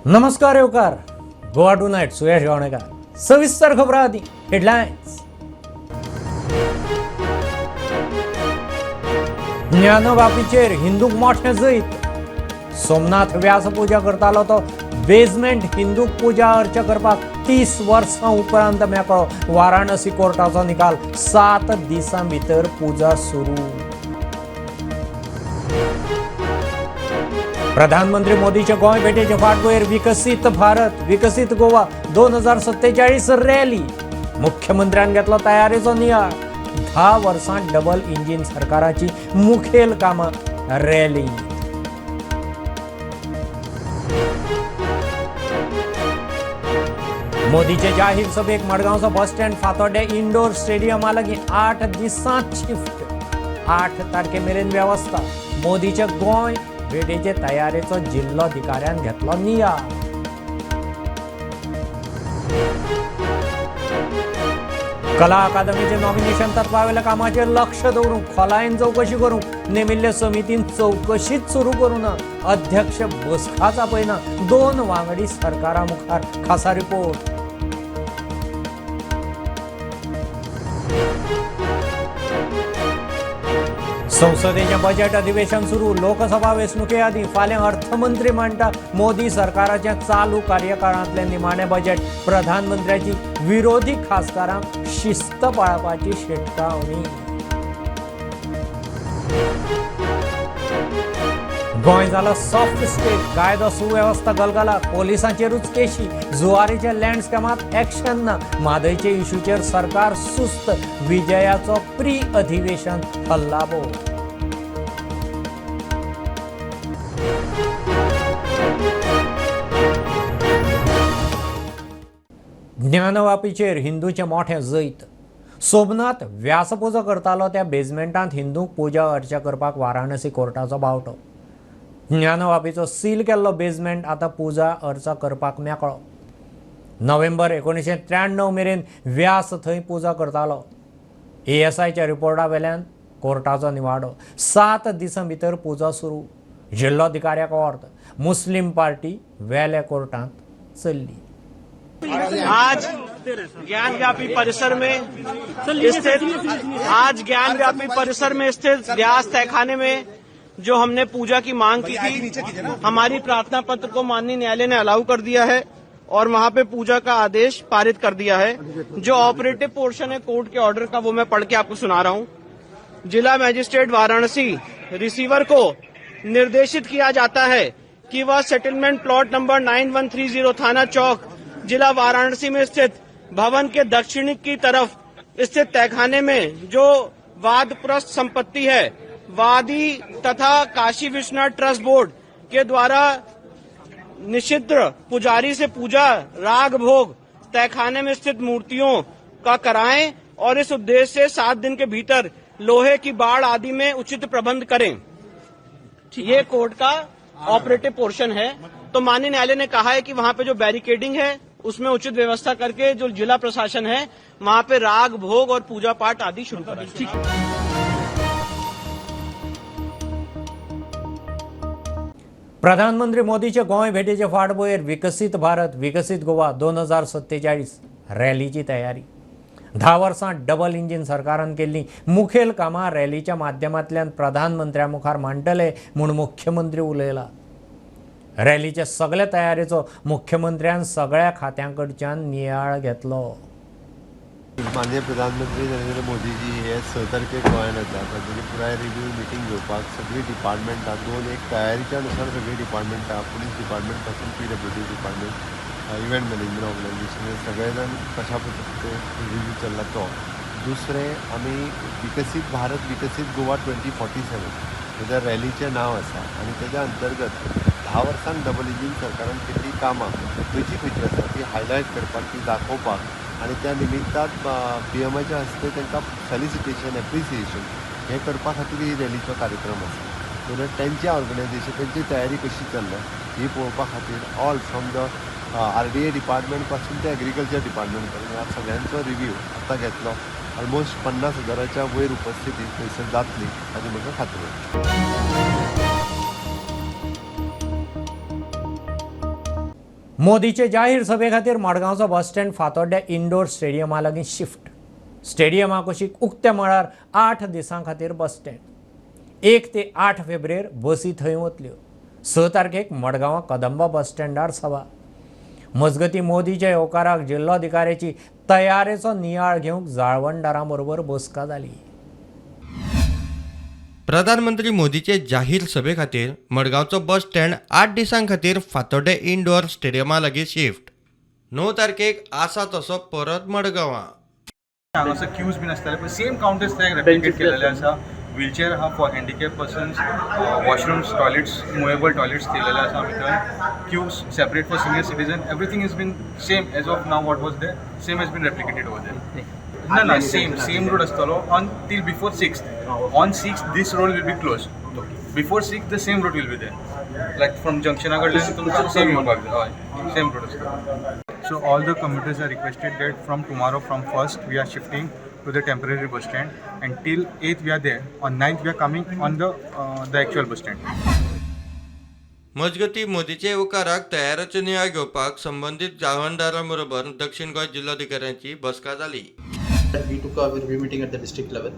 नमस्कार येवकार Goa two night सुयश गावणेकार. सविस्तर खबरां आदी हेडलायन्स. ज्ञानवापीचेर हिंदूक मोठें जैत. सोमनाथ व्यास पूजा करतालो तो बेजमेंट हिंदूक पूजा अर्चा करपाक 30 वर्सां उपरांत मेकळो. वाराणसी कोर्टाचो निकाल, 7 दिसां भितर पूजा सुरू. प्रधानमंत्री मोदीचे गोंय भेटेचे फाटभुंयेर विकसीत भारत विकसीत गोवा 2047 रॅली. मुख्यमंत्र्यान घेतलो तयारेचो नियाळ. 10 वर्सां डबल इंजीन सरकाराची मुखेल कामां रॅली. मोदीचे जाहीर सभेक मडगांवचो बस स्टँड फातोड्डें इंडोर स्टेडियमा लागीं 8 दिसांत शिफ्ट. 8 तारखे मेरेन वेवस्था. मोदीचे गोंय भेटेचे तयारेचो जिल्लोधिकाऱ्यान घेतलो नियाळ. कला अकादमीचे नॉमिनेशन तत्वावेल्या कामाचेर लक्ष दवरूंक खोलायेन चवकशी करूंक नेमिल्ले समितीन चवकशीच सुरू करूं ना. अध्यक्ष बसकाच आपयना. 2 वांगडी सरकारा मुखार. खासा रिपोर्ट. संसदेचें बजेट अधिवेशन सुरू. लोकसभा वेंचणुके आदीं फाल्यां अर्थमंत्री मांडटा मोदी सरकाराचें चालू कार्यकाळांतलें निमाणें बजेट. प्रधानमंत्र्याची विरोधी खासदारांक शिस्त पाळपाची शिटकावणी. गोंय जाला सॉफ्ट स्टेट. कायदो सुवेवस्था गलगला. पोलिसांचेरूच केशी. जुवारीच्या लँड स्कॅमात एक्शन ना. म्हादयचे इशूचेर सरकार सुस्त. विजयाचो प्री अधिवेशन हल्लाबो. ज्ञानवापीचेर हिंदूचें मोठें जैत. सोमनाथ व्यासपूजा करतालो त्या बेजमेंटांत हिंदूंक पूजा अर्चा करपाक वाराणसी कोर्टाचो बावटो. ज्ञानवापीचो सील केल्लो बेजमेंट आतां पूजा अर्चा करपाक मेकळो. नोव्हेंबर 1993 मेरेन व्यास थंय पूजा करतालो. एएसआयच्या रिपोर्टा वेल्यान कोर्टाचो निवाडो. 7 दिसां भितर पूजा सुरू. जिल्लोधिकाऱ्याक ऑर्द. मुस्लीम पार्टी वेल्या कोर्टांत चल्ली. आज ज्ञानव्यापी परिसर में स्थित आज ज्ञानव्यापी परिसर में स्थित व्यास तहखाने में जो हमने पूजा की मांग की थी, हमारी प्रार्थना पत्र को माननीय न्यायालय ने अलाउ कर दिया है और वहां पे पूजा का आदेश पारित कर दिया है. जो ऑपरेटिव पोर्शन है कोर्ट के ऑर्डर का, वो मैं पढ़ के आपको सुना रहा हूं. जिला मजिस्ट्रेट वाराणसी रिसीवर को निर्देशित किया जाता है कि वह सेटलमेंट प्लॉट नंबर 9130 थाना चौक, जिला वाराणसी में स्थित भवन के दक्षिण की तरफ स्थित तहखाने में जो वादप्रस्त संपत्ति है, वादी तथा Kashi Vishwanath trust board K द्वारा निषिद्ध पुजारी से पूजा राग भोग तहखाने में स्थित मूर्तियों का कराएं और इस उद्देश्य से 7 दिन के भीतर लोहे की बाड़ आदि में उचित प्रबंध करें. ये कोर्ट का ऑपरेटिव पोर्शन है. तो माननीय न्यायालय ने कहा है कि वहां पे जो बैरिकेडिंग है, उसमें उचित व्यवस्था करके जो जिला प्रशासन है, वहां पे राग भोग और पूजा पाठ आदि शुरू करें. प्रधानमंत्री मोदीचे गोंय भेटेचे फाटभुंयेर विकसीत भारत विकसीत गोवा 2047 रॅलीची तयारी. 10 वर्सां डबल इंजीन सरकारान केल्लीं मुखेल कामां रॅलीच्या माध्यमांतल्यान प्रधानमंत्र्या मुखार मांडटले म्हूण मुख्यमंत्री उलयला. रॅलीचे सगळे तयारेचो मुख्यमंत्र्यान सगळ्या खात्यां कडच्यान नियाळ घेतलो. माननीय प्रधानमंत्री नरेंद्र मोदीजी हे 6 तारखेक गोंयांत येतात. तांची पुराय रिव्यू मिटींग घेवपाक सगळीं डिपार्टमेंटां 2 एक तयारीच्या नुसार सगळीं डिपार्टमेंटां, पुलीस डिपार्टमेंट पासून PWD department, event management organisation, हे सगळे जाण कशा पद्दतीन रिव्यू चल्ला तो. दुसरें, आमी विकसीत भारत विकसीत गोवा 2047 हेज्या रॅलीचें नांव आसा आनी तेज्या अंतर्गत 10 वर्सांक डबल इंजीन सरकारान केल्लीं कामां खंयची खंयची आसा ती हायलायट करपाक, ती दाखोवपाक आनी त्या निमित्तान पी एमाच्या हस्ते तांकां फेलिसिटेशन, एप्रिसिएशन हें करपा खातीर ही रॅलीचो कार्यक्रम आसा. म्हणून तेंचें ऑर्गनायझेशन, तेंची तयारी कशी चल्ल्या ही पळोवपा खातीर all from the RDA department पासून ते एग्रीकल्चर डिपार्टमेंट पर्यंत ह्या सगळ्यांचो रिव्यू आतां घेतलो. ऑलमोस्ट 50,000 वयर उपस्थिती थंयसर जातली हाची म्हाका खात्री आसा. मोदीचे जाहीर सभे खातीर मडगांवचो बस स्टँड फातोड्ड्या इंडोर स्टेडियमा लागीं शिफ्ट. स्टेडियमा कुशीक उक्त्या मळार 8 दिसां खातीर बस स्टँड. 1 ते 8 फेब्रेर बसी थंय वतल्यो. 6 तारखेक मडगांवां कदंबा बस स्टँडार सभा. मजगती मोदीच्या येवकाराक जिल्लोधिकाऱ्याची तयारेचो नियाळ घेवंक जाळवणदारां बरोबर बसका जाली. प्रधानमंत्री मोदीचे जाहीर सभे खातीर मडगांवचो बस स्टँड 8 दिसां खातीर फातोड्डें इंडोर स्टेडियमा लागीं शिफ्ट. 9 तारखेक आसा तसो परत मडगांवां. हांगासर क्यूज बीन आसताले पण सेम कावंटर्स थंय रेप्लिकेट केलेले आसा. व्हीलचेअर आहा for handicap persons, washrooms, toilets, movable toilets केलेले आसा आमी थंय. Queues separate for senior citizen, everything is been same as of now what was there, same has been replicated over there. ना ना, सेम सेम रोड आसतलो on till before 6th. On 6th this road will be close. Before 6th the same road will be there, like from जंक्शना कडल्यान तुमकां same येवपाक जाय. हय, same road आसतलो. So all the commuters are requested that from tomorrow, from 1st, we are shifting to the temporary bus stand, and till 8th we are there. On 9th we are coming on the actual bus stand. मजगती मोदीचे येवकाराक तयारेचो नियाळ घेवपाक संबंदीत जाळवणदारां बरोबर दक्षिण गोंय जिल्लोधिकाऱ्यांची बसका जाली. We took a review meeting at the district level,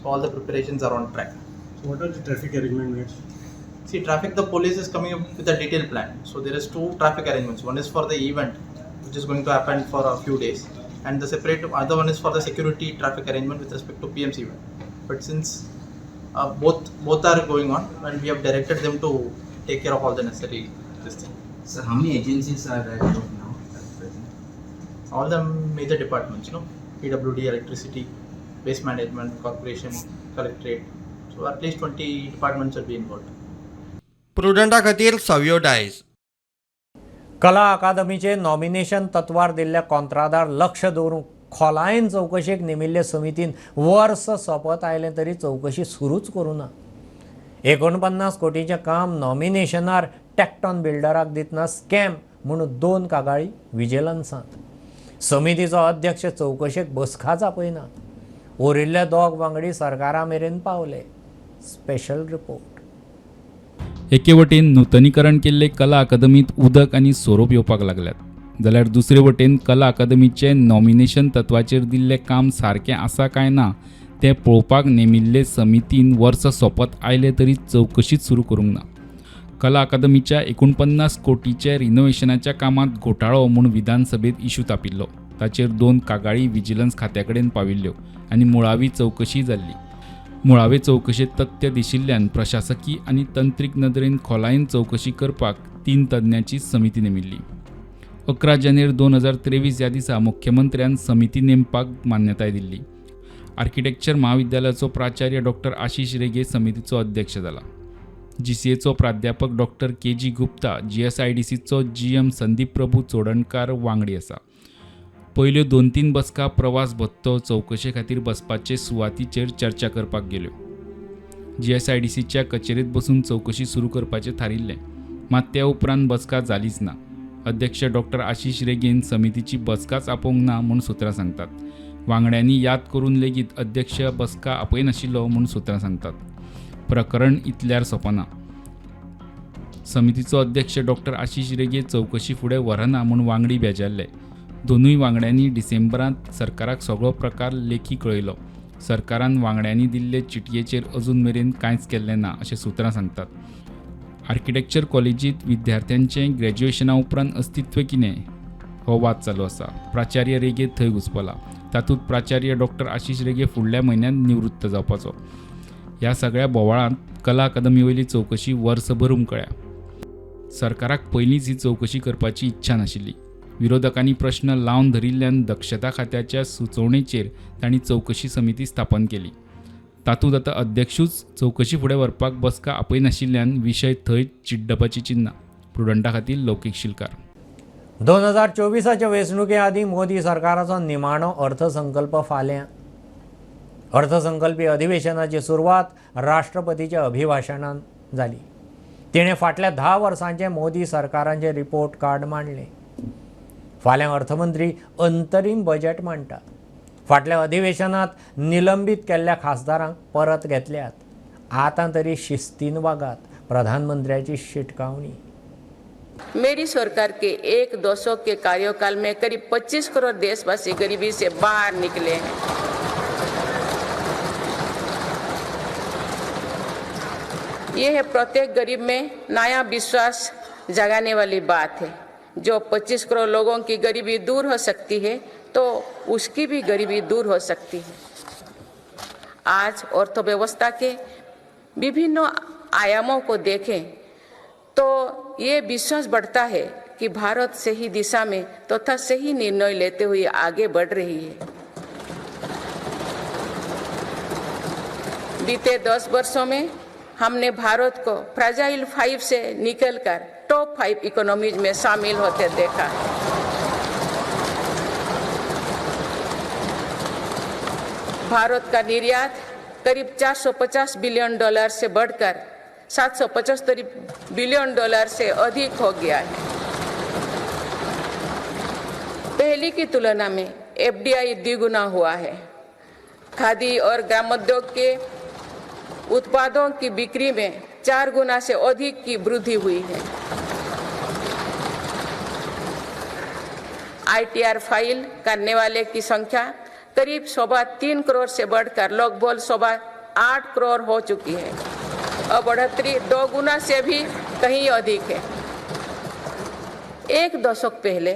so all the preparations are on track. So what are the traffic arrangement made? See, traffic, the police is coming up with a detailed plan. So there is 2 traffic arrangements. One is for the event, which is going to happen for a few days, and the separate other one is for the security traffic arrangement with respect to PMC event. But since both are going on, and we have directed them to take care of all the necessary this thing. So how many agencies are there as of now at present? All the major departments, no, PWD, electricity, waste management, corporation, collectorate. So at least 20 departments will be involved. प्रुडंटा खातीर सावियो डायस. कला अकादमीचे nomination तत्वार दिल्ल्या कॉंत्रादार लक्ष दवरूंक खोलायेन चवकशेक नेमिल्ले समितीन वर्स सोंपत आयलें तरी चवकशी सुरूच करूं ना. 49 कोटींचें काम नॉमिनेशनार टॅक्टॉन बिल्डराक दितना स्कॅम म्हूण 2 कागाळी विजिलन्सांत. समितीचो अध्यक्ष चवकशेक बसकाच आपयना. उरिल्ले 2 वांगडी सरकारा मेरेन पावले. Special report. एके वटेन नूतनीकरण केल्ले कला अकादमींत उदक आनी सोरोप येवपाक लागल्यात, जाल्यार दुसरे वटेन कला अकादमीचें नॉमिनेशन तत्वाचेर दिल्लें काम सारकें आसा काय ना तें पळोवपाक नेमिल्ले समितीन वर्स सोंपत आयलें तरी चवकशीच सुरू करूंक ना. कला अकादमीच्या 49 कोटीच्या रिनोव्हेशनाच्या कामांत घोटाळो म्हूण विधानसभेत इशू तापिल्लो. ताचेर 2 कागाळी विजिलन्स खात्या कडेन पाविल्ल्यो आनी मुळावी चवकशी जाल्ली. मुळावे चवकशेंत तथ्य दिशिल्ल्यान प्रशासकी आनी तंत्रीक नदरेन खोलायेन चवकशी करपाक 3 तज्ञांची समिती नेमिल्ली. 11 जानेर 2023 ह्या दिसा मुख्यमंत्र्यान समिती नेमपाक मान्यताय दिल्ली. आर्किटेक्चर म्हाविद्यालयाचो प्राचार्य डॉक्टर आशिष रेगे समितीचो अध्यक्ष जाला. GCAचो प्राध्यापक doctor KG Gupta, GSIDCचो GM Sandeep Prabhu Chodankar वांगडी आसा. पयल्यो 2-3 बसका प्रवास भत्तो चवकशे खातीर बसपाचे सुवातीचेर चर्चा करपाक गेल्यो. GSIDCच्या कचेरेंत बसून चवकशी सुरू करपाचें थारिल्लें, मात त्या उपरांत बसका जालीच ना. अध्यक्ष डॉक्टर आशिष रेगेन समितीची बसकाच आपोवंक ना म्हूण सुत्रां सांगतात. वांगड्यांनी याद करून लेगीत अध्यक्ष बसका आपयनाशिल्लो म्हूण सुत्रां सांगतात. प्रकरण इतल्यार सोंपना. समितीचो अध्यक्ष डॉक्टर आशिष रेगे चवकशी फुडें व्हरना म्हूण वांगडी बेजारले. 2 वांगड्यांनी डिसेंबरांत सरकाराक सगळो प्रकार लेखी कळयलो. सरकारान वांगड्यांनी दिल्ले चिटयेचेर अजून मेरेन कांयच केल्लें ना अशें सुत्रां सांगतात. आर्किटेक्चर कॉलेजींत विद्यार्थ्यांचें ग्रॅज्युएशना उपरांत अस्तित्व कितें हो वाद चालू आसा. प्राचार्य रेगे थंय घुसपला. तातूंत प्राचार्य डॉक्टर आशिष रेगे फुडल्या म्हयन्यांत निवृत्त जावपाचो. ह्या सगळ्या बोवाळांत कला अकादमी वयली चवकशी वर्सभर उमकळ्या. सरकाराक पयलींच ही चवकशी करपाची इच्छा नाशिल्ली. विरोधकांनी प्रश्न लावन धरिल्ल्यान दक्षता खात्याच्या सुचोवणेचेर तांणी चवकशी समिती स्थापन केली. तातूंत आतां अध्यक्षूच चवकशी फुडें व्हरपाक बसका आपयनाशिल्ल्यान विशय थंय चिड्डपाची चिन्नां. प्रुडंटा खातीर लौकीक शिलकार. 2024 वेंचणुके आदीं मोदी सरकाराचो निमाणो अर्थसंकल्प फाल्यां. अर्थसंकल्पी अधिवेशनाची सुरवात राष्ट्रपतीच्या अभिभाशणान जाली. तिणें फाटल्या 10 वर्सांचे मोदी सरकारांचे रिपोर्ट कार्ड मांडलें. फाल्यां अर्थमंत्री अंतरीम बजेट मांडटा. फाटल्या अधिवेशनात निलंबीत केल्ल्या खासदारांक परत घेतल्यात. आतां तरी शिस्तीन वागात, प्रधानमंत्र्याची शिटकावणी. मेरी सरकार के एक दशक के कार्यकाल में करीब 25 करोड़ देशवासी गरीबी से बाहर निकले हैं। यह है प्रत्येक गरीब में नया विश्वास जगाने वाली बात है। जो 25 करोड़ लोगों की गरीबी दूर हो सकती है तो उसकी भी गरीबी दूर हो सकती है। आज अर्थव्यवस्था के विभिन्न आयामों को देखें तो ये विश्वास बढ़ता है कि भारत सही दिशा में तथा सही निर्णय लेते हुए आगे बढ़ रही है। बीते 10 वर्षों में हमने भारत को फ्रैजाइल 5 से निकलकर टॉप 5 इकोनॉमीज में शामिल होते देखा। भारत का निर्यात करीब 450 बिलियन डॉलर से बढ़कर 775 बिलियन डॉलर से अधिक हो गया है। पहले की तुलना में एफडीआई द्विगुना हुआ है। खादी और ग्रामोद्योग के उत्पादों की बिक्री में 4 गुना से अधिक की वृद्धि हुई है। आईटीआर फाइल करने वाले की संख्या करीब 3.25 करोड़ से बढ़कर लगभग 8.25 करोड़ हो चुकी है। अब बढ़ोतरी 2 गुना से भी कहीं अधिक है। एक दशक पहले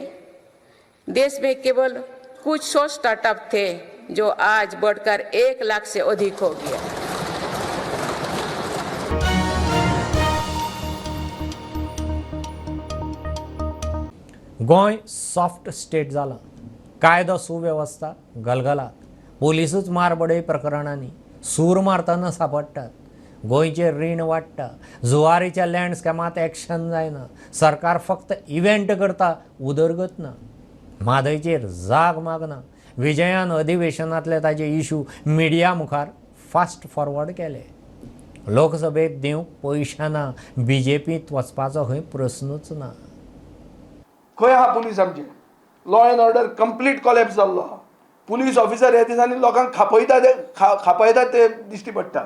देश में केवल कुछ सौ स्टार्टअप थे, जो आज बढ़कर 1 लाख से अधिक हो गया। गोंय सॉफ्ट स्टेट जाला। कायदो सुवेवस्था गलगलात। पोलिसूच मारबडय प्रकरणांनी सूर मारतना सांपडटात। गोंयचें रीण वाडटा। जुवारीच्या लँड स्कॅमांत एक्शन जायना। सरकार फक्त इव्हेंट करता, उदरगत ना। म्हादयचेर जाग मागना। विजयान अधिवेशनांतले ताजे इशू मिडिया मुखार फास्ट फॉरवर्ड केले। लोकसभेक दिवंक पयशे ना, बीजेपींत वचपाचो खंय प्रस्नूच ना। खंय आहा पुलीस आमचे? Law and order complete collapse जाल्लो आहा। पुलीस ऑफिसर ह्या दिसांनी लोकांक खापयता ते खापयतात ते दिश्टी पडटा।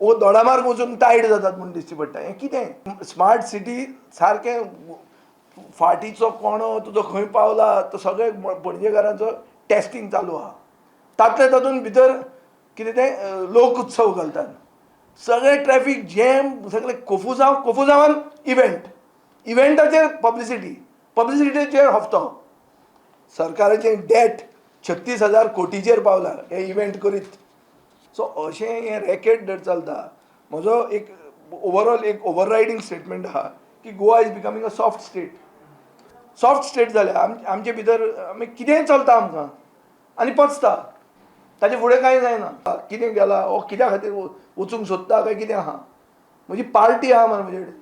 ओ दोडामार्ग वचून टायट जातात म्हूण दिश्टी पडटा। हें कितें स्मार्ट सिटी सारकें फाटीचो कोणो तुजो खंय पावला तो सगळे पणजेकारांचो टेस्टिंग चालू आहा। तातले तातूंत भितर कितें तें लोक उत्सव घालतात। सगळे ट्रॅफिक जॅम, सगळे कोफुजांव, कोफुजांवान इव्हेंट, इव्हेंटाचेर पब्लिसिटी, पब्लिसिटीचेर हप्तो। सरकाराचें डेट 36,000 कोटीचेर पावला हे इव्हेंट करीत। सो अशें हें रॅकेट जर चलता। म्हजो एक ओवरऑल एक ओवररायडींग स्टेटमेंट आहा की Goa is becoming a soft state. Soft state जाल्या आमचे भितर आमी कितेंय चलता आमकां आनी पचता, ताजे फुडें कांय जायना। कितें गेला ओ कित्या खातीर वचूंक सोदता काय कितें आहा। म्हजी पार्टी आहा मरे म्हजे कडेन।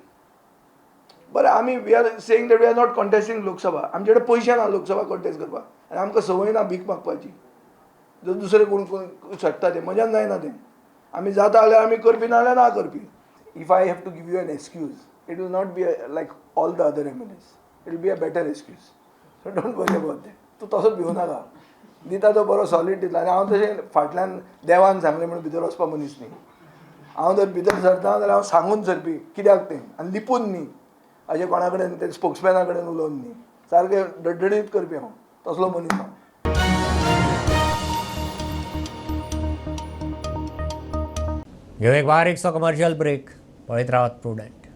बरें, आमी we are saying that we are not contesting Lok Sabha. आमचे कडेन पयशे ना लोकसभा कॉन्टेस्ट करपाक आनी आमकां संवय ना भीक मागपाची। जर दुसरे कोण कोण शकता तें म्हज्यान जायना तें। आमी जाता जाल्यार आमी करपी, ना जाल्यार ना करपी। If I have to give you an excuse, it will not be like all the other MLAs, it will be a better excuse. So don't worry about that. तूं तसो भिवू नाका। दिता तो बरो सॉलीड दितलो। आनी हांव तशें फाटल्यान देवान सांगलें म्हणून भितर वचपा मनीस न्ही। हांव जर भितर सरता जाल्यार हांव सांगून सरपी कित्याक तें, आनी लिपून न्ही, अशें कोणा कडेन ते स्पोक्समॅना कडेन उलोवन न्ही, सारकें डडडीत करपी हांव, तसलो मनीस हांव। घेऊ एक बारीकसो कमर्शियल ब्रेक। पळयत रावात प्रुडंट।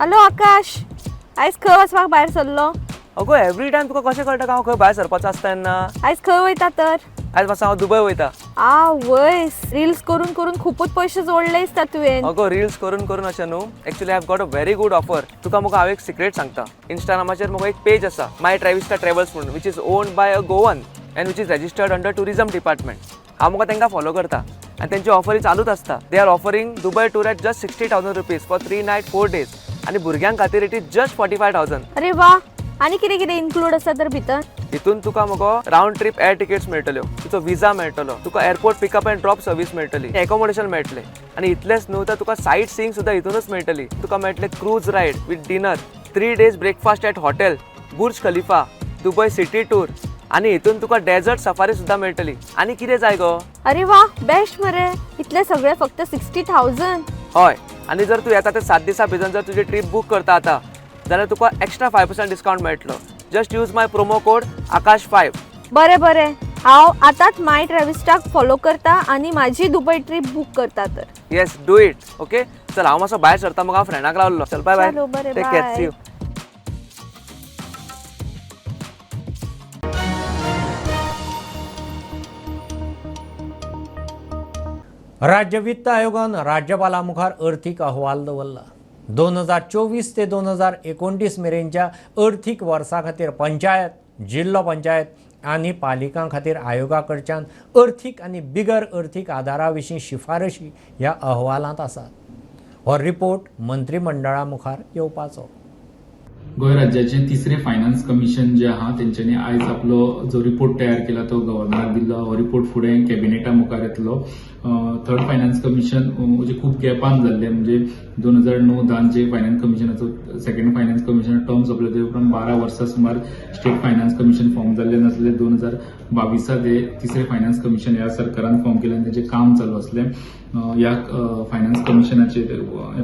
हॅलो आकाश, आयज खंय वचपाक भायर सरलो? अगो एवरी टायम तुका कशें कळटा हांव खंय भायर सरपाचो आसता तेन्ना? आयज खंय वयता तर? आयज मातसो हांव दुबय वयता। आवयस, रिल्स करून करून खूपच पैसे जोडले दिसता तुवें। अगो रिल्स करून करून अशें न्हू, actually I have got a very good offer. तुका मुगो हांव एक सिक्रेट सांगता। इंस्टाग्रामाचेर मुगो एक पेज आसा, माय ट्रॅविस्टा ट्रॅवल्स म्हणून, which is owned by a Goan and which is registered under tourism department. हांव मुगो तांकां फॉलो करता आनी तेंची ऑफरी चालूच आसता। They are offering Dubai tour at just 60,000 rupees for 3 night 4 days आनी भुरग्यां खातीर it is just 45,000। अरे वा, आनी कितें कितें इन्क्लूड आसा तर भितर? हितून तुका मुगो रावंड ट्रीप एअर टिकेट्स मेळटल्यो, तुजो विजा मेळटलो, तुका airport pickup and drop service मेळटली, एकोमोडेशन मेळटलें आनी इतलेंच न्हू तर तुका सायट सीइंग सुद्दां हितूनच मेळटली। तुका मेळटलें cruise ride with dinner, 3 days breakfast at hotel, Burj Khalifa, Dubai city tour आनी हितून तुका डेजर्ट सफारी सुद्दां मेळटली. आनी कितें जाय गो? अरे वा, बेस्ट मरे. इतले सगळे फक्त 60,000? हय, आनी जर तूं येता ते 7 दिसां भितर जर तुजी ट्रीप बूक करता आतां जाल्यार तुका एक्स्ट्रा 5% डिस्कावंट मेळटलो. Just use my promo code Akash 5. बरें बरें, हांव आतांच माय ट्रॅविस्टाक फॉलो करता आनी म्हाजी दुबय ट्रीप बूक करता तर. Yes, do it. Okay, चल हांव मातसो भायर सरता, मग हांव फ्रेंडाक रावलो. चल बाय बाय. चलो बरें, take care, see bye. You. राज्य वित्त आयोगान राज्यपाला मुखार अर्थीक अहवाल दवरला. 2024 ते 2029 मेरेनच्या अर्थीक वर्सा खातीर पंचायत, जिल्लो पंचायत आनी पालिकां खातीर आयोगा कडच्यान अर्थीक आनी बिगर अर्थीक आदारा विशीं शिफारशी ह्या अहवालांत आसात. हो रिपोर्ट मंत्रिमंडळा मुखार येवपाचो. गोंय राज्याचे तिसरे फायनान्स कमिशन जे आहा तेंच्यांनी आयज आपलो जो रिपोर्ट तयार केला तो गव्हर्नराक दिल्लो. हो रिपोर्ट फुडें कॅबिनेटा मुखार येतलो. थर्ड फायनान्स कमिशन म्हणजे खूब गॅपान जाल्लें, म्हणजे 2009-10 जे फायनान्स कमिशनाचो सेकंड फायनान्स कमिशन टर्म सोंपलो ते उपरांत 12 वर्सां सुमार स्टेट फायनान्स कमिशन फॉर्म जाल्लें नासलें. 2022 ते तिसरे फायनान्स कमिशन ह्या सरकारान फॉर्म केलें आनी तेजें काम चालू आसलें. ह्या फायनान्स कमिशनाचेर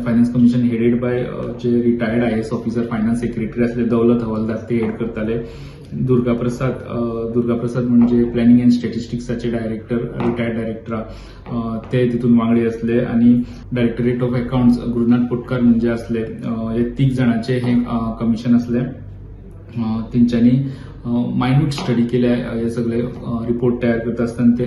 फायनान्स कमिशन हेडेड बाय जे retired IAS officer finance secretary आसले दौलत हवालदार ते हेड करताले. दुर्गाप्रसाद म्हणजे प्लॅनिंग अँड स्टॅटिस्टिक्साचे डायरेक्टर, रिटायर्ड डायरेक्टर, ते तितून वांगडी आसले. आनी directorate of accounts Gurunath Kotkar म्हणजे आसले. हे 3 जाणांचे हे कमिशन आसले. तेंच्यांनी मायन्यूट स्टडी केल्या. हे सगळे रिपोर्ट तयार करता आसतना ते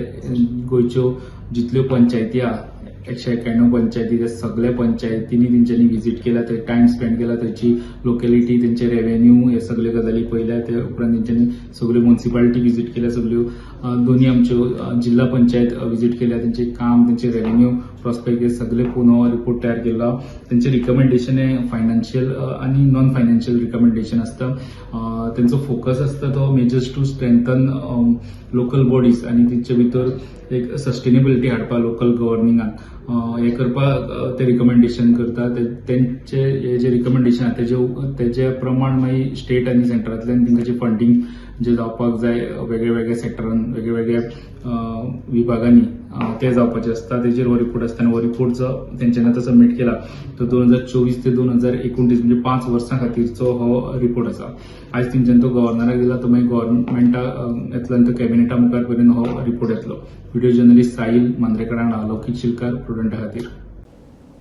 गोंयच्यो जितल्यो पंचायती आहा 191 पंचायती, त्या सगळ्या पंचायतींनी तेंच्यांनी विजीट केला, थंय टायम स्पेंड केला, थंयची लोकेलिटी, तेंचे रेवेन्यू हे सगळे गजाली पळयल्या. ते उपरांत तेंच्यांनी सगळ्यो मुन्सिपालिटी विजीट केल्या, सगळ्यो दोन्ही आमच्यो जिल्हा पंचायत विजीट केल्या, तेंचे काम, तेंचे रेवेन्यू प्रोस्पेक्ट हे सगळे पळोवन रिपोर्ट तयार केला. तेंचे रिकमेंडेशन हे फायनान्शियल आनी नॉन फायनान्शियल रिकमेंडेशन आसता. तेंचो फोकस आसता तो measures to strengthen local bodies आनी तेंचे भितर एक सस्टेनेबिलिटी हाडपा लोकल गव्हर्निंगान हे करपाक ते रिकमेंडेशन करता. तेंचे हे जे रिकमेंडेशन आहा तेजे प्रमाण मागीर स्टेट आनी सेंटरांतल्यान तेंकां जे फंडींग जे जावपाक जाय वेगळे सेक्टरान, वेगळे विभागांनी ते जावपाचे आसता. तेजेर हो रिपोर्ट आसता आनी हो रिपोर्ट जो तेंच्यांनी आतां सबमीट केला तो 2024 ते 2029 म्हणजे 5 वर्सां खातीरचो हो रिपोर्ट आसा. आयज तेंच्यांनी तो गव्हर्नराक दिला, तो मागीर गव्हर्नमेंटा येतलो आनी तो कॅबिनेटा मुखार पर्यंत हो रिपोर्ट येतलो. व्हिडिओ जर्नलिस्ट साहिल मांद्रेकर, अलौकीक शिलकार, प्रुडंटा खातीर.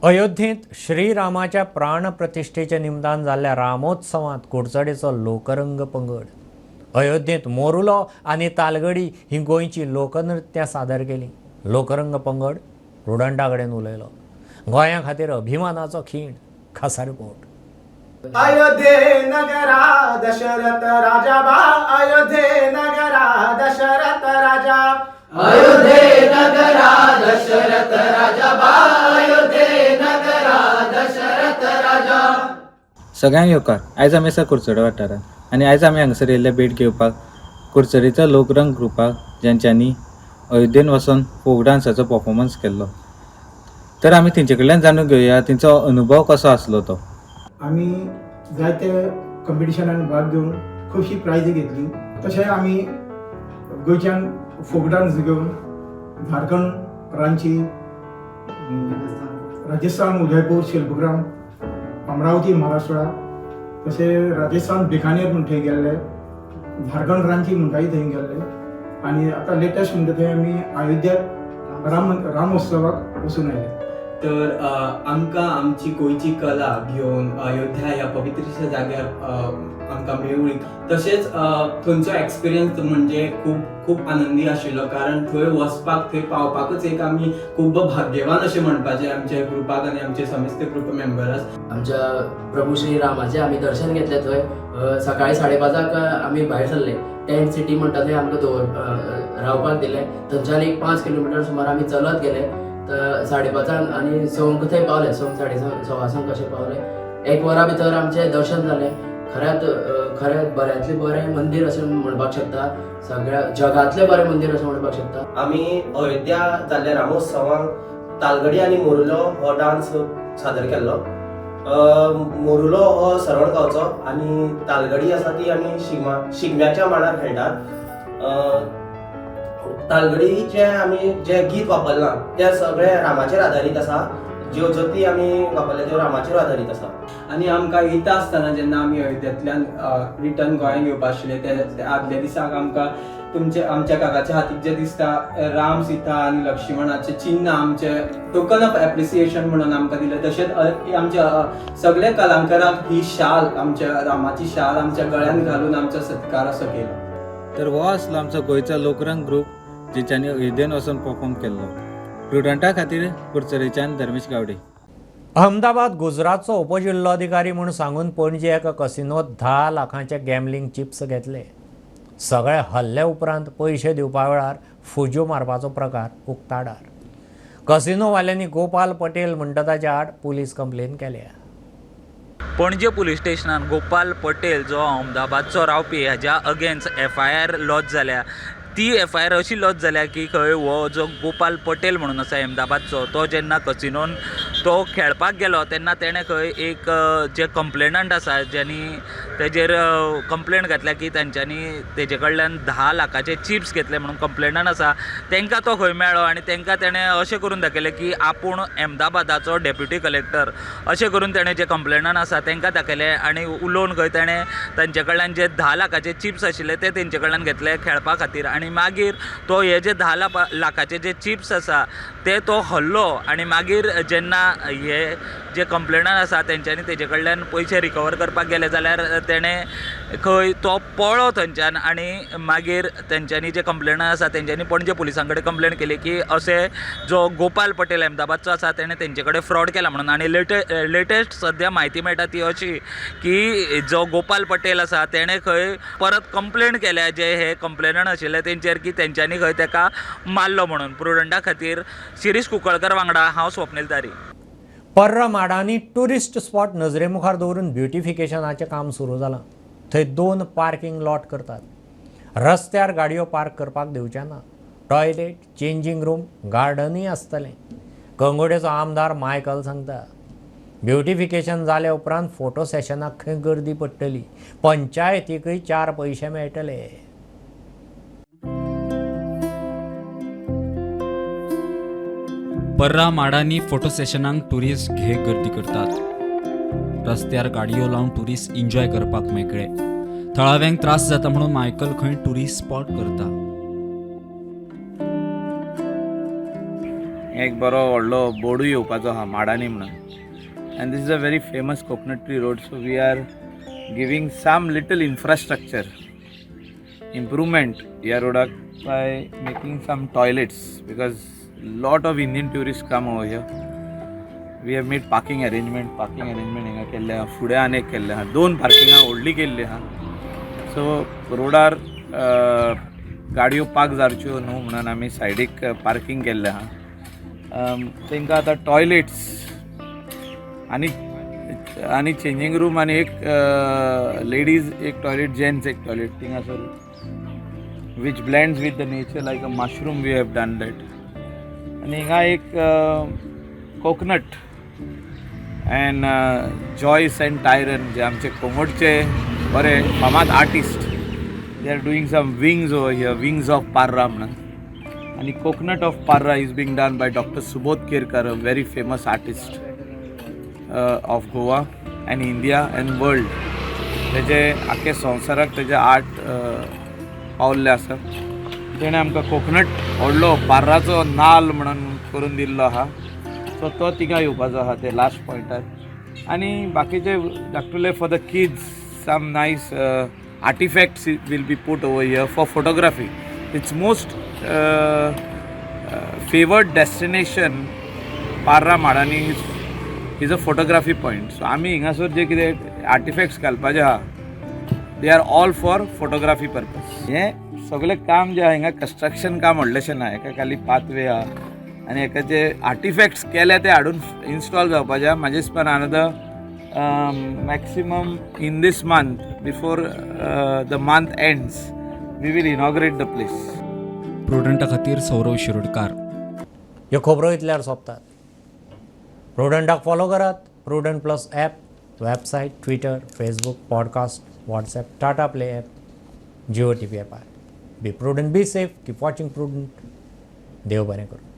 अयोध्येंत श्रीरामाच्या प्राणप्रतिश्ठेच्या निमतान जाल्ल्या रामोत्सवांत कुडचडेचो लोकरंग पंगड. अयोध्येंत मोरुलो आनी तालगडी ही गोंयची लोकनृत्यां सादर केली. लोकरंग पंगड प्रुडंटा कडेन उलयलो. गोंया खातीर अभिमानाचो खीण. खासा रिपोर्ट. अयोध्ये नगरा दशरथ राजा बा, अयोध्ये नगरा दशरथ राजा, अयोध्ये नगरा दशरथ राजा बा, अयोध्ये नगरा दशरथ राजा. सगळ्यांक येवकार. आयज आमी आसा कुडचडे वाठारांत आनी आयज आमी हांगासर येयल्ले भेट घेवपाक कुडचडेच्या लोकरंग ग्रुपाक, ज्यांच्यांनी अयोध्येन वचोन फोक डान्साचो परफॉर्मन्स केल्लो. तर आमी तेंचे कडल्यान जाणून घेवया तेंचो अनुभव कसो आसलो तो. आमी जायते कंपिटिशनान भाग घेवन खुबशी प्रायज घेतली. तशें आमी गोंयच्यान फोक डान्स घेवन झारखंड, रांची, राजस्थान, उदयपूर, शिल्पग्राम, अमरावती, महाराष्ट्रा, तशें राजस्थान बिकानेर म्हूण थंय गेल्ले, झारखंड रांची म्हणटाय थंय गेल्ले. आनी आतां लेटस्ट म्हणटा थंय आमी अयोध्याक रामोत्सवाक वचून आयले. तर आमकां आमची गोंयची कला घेवन अयोध्या ह्या पवित्रशा जाग्यार आमकां मेवळी. तशेंच थंयचो एक्सपिरियन्स म्हणजे खूब खूब आनंदी आशिल्लो, कारण थंय वचपाक, थंय पावपाकूच एक आमी खूब भाग्यवान अशें म्हणपाचें आमच्या ग्रुपाक आनी आमचे समेस्त ग्रुप मेंबर्स. आमच्या प्रभू श्री रामाचें आमी दर्शन घेतलें थंय. सकाळी 5:30 आमी भायर सरले. टेंट सिटी म्हणटा थंय आमकां रावपाक दिलें. थंयच्यान एक 5 किलोमिटर सुमार आमी चलत गेले. तर 5:30 आनी 6 थंय पावले. 6, 6:30 कशें पावले. 1 वरा भितर आमचें दर्शन जालें. खऱ्यात खरें बऱ्यांतलें बरें मंदीर अशें म्हणपाक शकता, सगळ्या जगांतलें बरें मंदीर अशें म्हणपाक शकता. आमी अयोध्या जाल्ल्या रामोत्सवाक तालगडी आनी मोरुलो हो डान्स सादर केल्लो. मोरुलो हो सरवण गांवचो आनी तालगडी आसा ती आमी शिगम्याच्या मांडार खेळटात. तालगडीचें आमी जें गीत वापरलां तें सगळें रामाचेर आदारीत आसा. ज्यो जती आमी वापरल्या त्यो रामाचेर आदारीत आसा. आनी आमकां येता आसतना जेन्ना आमी अयोध्येंतल्यान रिटर्न गोंयांत येवपा आशिल्ले ते आदल्या दिसाक आमकां तुमचे आमच्या काकाच्या हातीक जे दिसता राम, सीता आनी लक्ष्मणाचे चिन्ह आमचे टोकन ऑफ एप्रिसिएशन म्हणून आमकां दिलें. तशेंच आमच्या सगल्या कलाकारांक ही शाल, आमच्या रामाची शाल आमच्या गळ्यांत घालून आमचो सत्कार असो केलो. तर हो आसलो आमचो गोंयचो लोकरंग ग्रूप जेच्यांनी अयोध्येन वचून परफॉर्म केल्लो. प्रुडंटा खातीर कुडचडेच्यान धर्मेश गावडे. अहमदाबाद गुजरातचो उपजिल्लोधिकारी म्हूण सांगून पणजे एका कसिनोत 10 लाखांचे गॅमलिंग चिप्स घेतले. सगळे हल्ले उपरांत पयशे दिवपा वेळार फुज्यो मारपाचो प्रकार उक्ताडार. कसिनोवाल्यांनी गोपाल पटेल म्हणटा ताच्या आड पुलीस कंप्लेन केल्या. पणजे पुलीस स्टेशनान गोपाल पटेल जो अहमदाबादचो रावपी हाज्या अगेन्स्ट FIR lodge जाल्या. ती FIR अशी लॉज जाल्या की खंय हो जो गोपाल पटेल म्हणून आसा अहमदाबादचो तो जेन्ना कसिनोन तो खेळपाक गेलो तेन्ना तेणें खंय एक जे कंप्लेनंट आसा ज्यांनी तेजेर कंप्लेन घातल्या की तेंच्यांनी तेजे कडल्यान 10 लाखाचे चिप्स घेतले म्हणून कंप्लेनंट आसा तेंकां तो खंय मेळ्ळो आनी तेंकां तेणें अशें करून दाखयलें की आपूण अहमदाबादाचो डेप्युटी कलेक्टर अशें करून तेणें जे कंप्लेनंट आसा तेंकां दाखयलें आनी उलोवन खंय तेणें तांचे कडल्यान जे 10 लाखाचे चिप्स आशिल्ले ते तेंचे कडल्यान घेतले खेळपा खातीर. आनी मागीर तो हे जे 10 लाखाचे जे चिप्स आसा ते तो हल्लो आनी मागीर जेन्ना हे जे कंप्लेनंट आसा तेंच्यांनी तेजे कडल्यान पयशे रिकवर करपाक गेले जाल्यार तेणें खंय तो पळ्ळो थंयच्यान आनी मागीर तेंच्यांनी जे कंप्लेनंट आसा तेंच्यांनी पणजे पुलिसां कडेन कंप्लेन केली की अशें जो गोपाल पटेल अहमदाबादचो आसा तेणें तेंचे कडेन फ्रॉड केला म्हणून. आनी लेटेस्ट सद्या म्हायती मेळटा ती अशी की जो गोपाल पटेल आसा तेणें खंय परत कंप्लेन केल्या जे हे कंप्लेनंट आशिल्ले तेंचेर की तेंच्यांनी खंय तेका मारलो म्हणून. प्रुडंटा खातीर शिरीष कुंकळकर वांगडा हांव स्वप्नील तारी. पर्रा माडांनी ट्युरिस्ट स्पॉट नजरे मुखार दवरून ब्युटिफिकेशनाचें काम सुरू जालां. थंय 2 पार्किंग लॉट करतात. रस्त्यार गाडयो पार्क करपाक दिवचे ना. टॉयलेट, चेंजींग रूम, गार्डनूय आसतलें. कंगोडेचो आमदार मायकल सांगता ब्युटिफिकेशन जाल्या उपरांत फोटो सेशनाक खंय गर्दी पडटली, पंचायतीकय 4 पयशे मेळटले. पर्रा माडांनी फोटो सेशनांक ट्युरिस्ट घे गर्दी करतात. रस्त्यार गाडयो लावन ट्युरिस्ट एन्जॉय करपाक मेकळे. थळाव्यांक त्रास जाता म्हणून मायकल खंय ट्युरिस्ट स्पॉट करता. एक बरो व्हडलो बोर्डूय येवपाचो आहा माडांनी म्हणून. And this is a very famous coconut tree road. So we are giving some little infrastructure improvement ह्या रोडाक by making some toilets because lot of Indian tourists come over here. We have made parking arrangement हिंगा केल्ले आहा, फुडें आनी एक केल्ले आहा, 2 पार्किंगां व्हडली केल्ली आहा. सो रोडार गाडयो पार्क जावच्यो न्हू म्हणून आमी सायडीक पार्किंग केल्लें आहा. तांकां आतां टॉयलेट्स आनी आनी चेंजींग रूम आनी एक लेडीज एक टॉयलेट, जेंट्स एक toilet थिंगासर, which blends with the nature like a mushroom we have done that. आनी हिंगा एक coconut and Joyce and Tyron जे आमचे कोंगोटचे बरे फामाद artist, they are doing some wings over here, wings of Parra म्हणून. आनी coconut of Parra is being done by doctor Subodh Kerkar, a very famous artist of Goa and India and world. तेजे आख्खे संवसाराक तेजे art पावल्ले आसा. तेणें आमकां coconut व्हडलो पार्राचो नाल म्हणून करून दिल्लो आहा. सो तो तिंगा येवपाचो आहा ते लास्ट पॉयंटार. आनी बाकीचे धाकटुले for the kids some nice artifacts will be put over here for photography. It's most favoured destination Parra माडांनी is a photography point. So आमी हिंगासर जे कितें आर्टिफॅक्ट्स घालपाचे आहा they are all for photography purpose. हें सगळें काम जें आहा हिंगा कन्स्ट्रक्शन काम व्हडलेशें ना, एका खाली पाथवे आहा आनी एका जे आर्टिफॅक्ट्स केल्या ते हाडून इन्स्टॉल जावपाचे आहा. म्हाजे दिसपान another maximum in this month before the month ends we will inaugurate the place. प्रुडंटा खातीर सौरव शिरोडकार. ह्यो खबरो इतल्यार सोंपतात. प्रुडंटाक फॉलो करात Prudent plus app, website, Twitter, Facebook, podcast, WhatsApp, Tata Play app, Jio TV ॲपार. Be prudent, be safe, keep watching Prudent. देव बरें करूं.